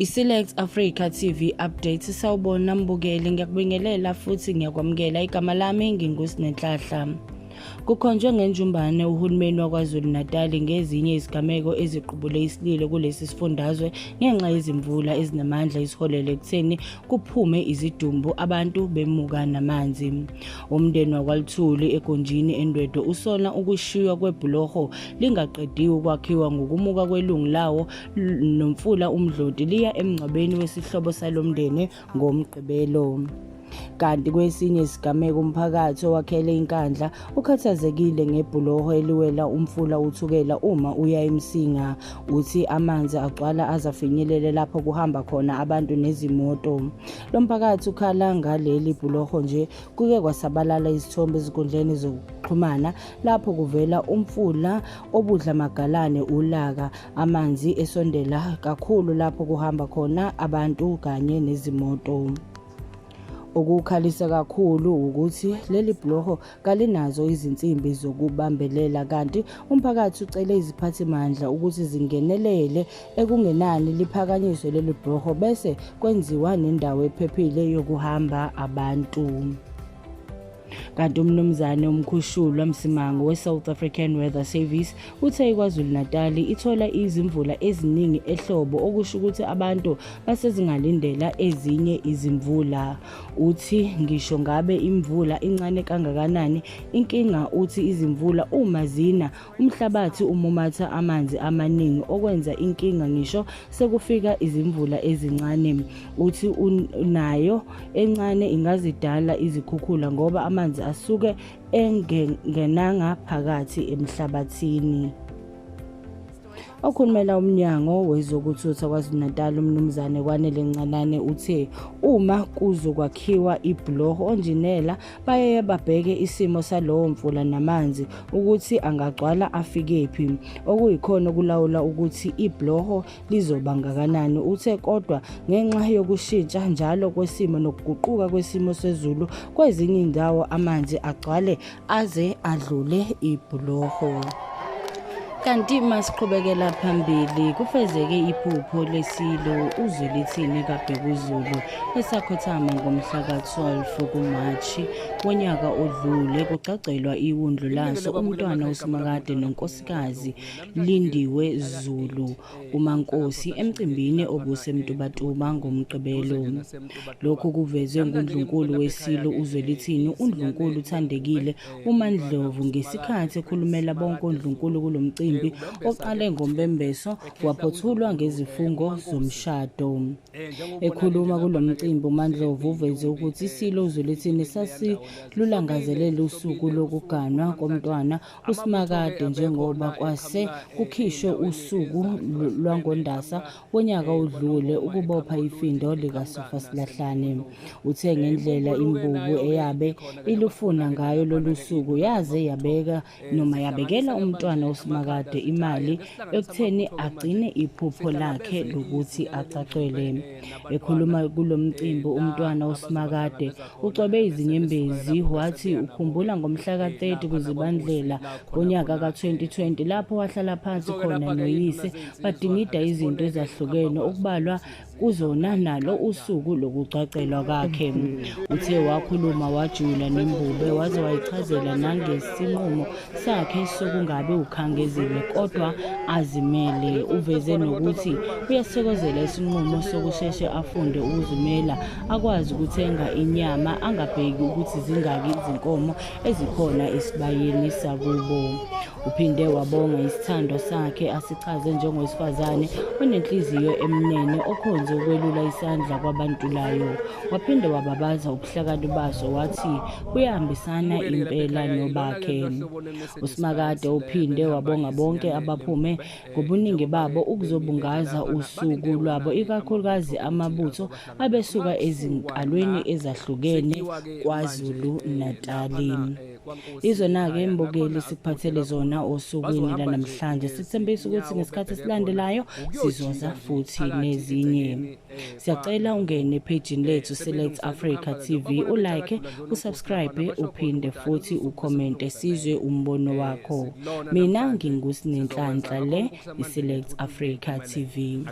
I-Select Africa TV Update. Sawubona mbukeli, ngiyakubingelela futhi ngiyakwamukela. Igama lami nginguSinenhlahla. Kukhonjwe ngenjumbane uhulumeni waKwaZulu-Natal ngezinye izigameko eziqubule isililo kulesi sifundazwe ngenxa yezimvula ezinamandla eziholele ekutheni kuphume izidumbu abantu bemuka namanzi. Umndeni wakwaLuthuli eGonjini eNdwedwe usola ukushiywa kwebhuloho lingaqediwe ukwakhiwa ngokumuka kwelungu lawo nomfula uMdloti liya emngcwabeni wesihlobo salomndeni ngoMgqibelo. Kanti kwesinye isigameko umphakathi owakhele iNkandla ukhathazekile ngebhuloho eliwela umfula uThukela uma uya eMsinga. Uthi amanzi agcwala aze afinyelele lapho kuhamba khona abantu nezimoto. Lo mphakathi ukhala ngaleli bhuloho nje kuke kwasabalala izithombe ezinkundleni zokuxhumana lapho kuvela umfula obudla magalane ulaka amanzi esondela kakhulu lapho kuhamba khona abantu kanye nezimoto. Okukhalisa kakhulu ukuthi leli bhuloho kalinazo izinsimbi zokubambelela kanti umphakathi ucele iziphathimandla ukuthi zingenelele ekungenani liphakanyiswe leli bhuloho bese kwenziwa nendawo ephephile yokuhamba abantu. Kanti uMnumzane uMkhushulwa Msimango we-South African Weather Service uthe iKwaZulu-Natal ithola izimvula eziningi ehlobo, okusho ukuthi abantu basezingalindela ezinye izimvula. Uthi ngisho ngabe imvula incane kangakanani, inkinga uthi izimvula uma zina umhlabathi umumatha amanzi amaningi okwenza inkinga ngisho sekufika izimvula ezincane. Uthi nayo encane ingazidala izikhukhula ngoba amanzi asuke engenanga phakathi emhlabathini. Okhulumela umnyango wezokuthutha KwaZulu-Natal uMnumzane Kwanele Ncanane uthe uma kuzokwakhiwa ibhuloho onjinela bayeye babheke isimo salowo mfula namanzi ukuthi angagcwala afikephi, okuyikhona okulawula ukuthi ibhuloho lizoba ngakanani. Uthe kodwa ngenxa yokushintsha njalo kwesimo nokuguquka kwesimo sezulu kwezinye indawo amanzi agcwale aze adlule ibhuloho. Kanti masiqhubekela phambili, kufezeke iphupho leSilo uZwelithini kaBhekuzulu esakhothama ngomhla ka-12 kuMashi wonyaka odlule, kugcagcelwa iwundlu laso umntwana uSimakade noNkosikazi Lindiwe Zulu uMaNkosi emcimbini obuseMtubatuba ngoMgqibelo. Lokhu kuvezwe nguNdlunkulu weSilo uZwelithini uNdlunkulu Thandekile uMaNdlovu ngesikhathi ekhulumela bonke oNdlunkulu kulo mcimbi oqale ngombembeso waphothulwa ngezifungo zomshado. Ekhuluma kulo mcimbi uMaNdlovu uveze ukuthi iSilo uZwelithini sasilulangazelele usuku lokuganwa komntwana uSimakade njengoba kwase kukhishwe usuku lwangoNdasa wonyaka odlule ukubopha ifindo likaSofasilahlane. Uthe ngendlela imbubu eyabe ilufuna ngayo lolu suku yaze yabeka noma yabekela umntwana uSimakade imali ekutheni agcine iphupho lakhe lokuthi acacwele. Ekhuluma kulo mcimbi umntwana uSimakade ucwebe izinyembezi wathi ukhumbula ngomhla ka-30 kuZibandlela ngonyaka ka-2020 lapho wahlala phansi khona noyise badingida izinto ezahlukene okubalwa kuzona nalo usuku lokucacelwa kwakhe. Uthe wakhuluma wajula nembube waze wayichazela nangesinqumo sakhe sokungabe ukhangezile kodwa azimele. Uveze nokuthi uyasithokozela isinqumo sokusheshe afunde ukuzimela akwazi ukuthenga inyama angabheki ukuthi zingaki izinkomo ezikhona esibayeni sakubo. Uphinde wabonga isithandwa sakhe asichaze njengowesifazane onenhliziyo emnene okhonze ukwelula isandla kwabantulayo. Waphinde wababaza ubuhlakani baso wathi buyahambisana impela nobakhe. USimakade uphinde wabonga bonke abaphume ngobuningi babo ukuzobungaza usuku lwabo, ikakhulukazi amabutho abesuka ezinkalweni ezahlukene KwaZulu-Natali. Izona-ke mbukeli sikuphathele zona osukwini lanamhlanje. Sithembisa ukuthi ngesikhathi esilandelayo sizoza futhi nezinye. Siyacela ungene ephejini lethu Select Africa TV, ulike, usubscribe, uphinde futhi ukhomente sizwe umbono wakho. Mina nginguSinenhlanhla, le iSelect Africa TV.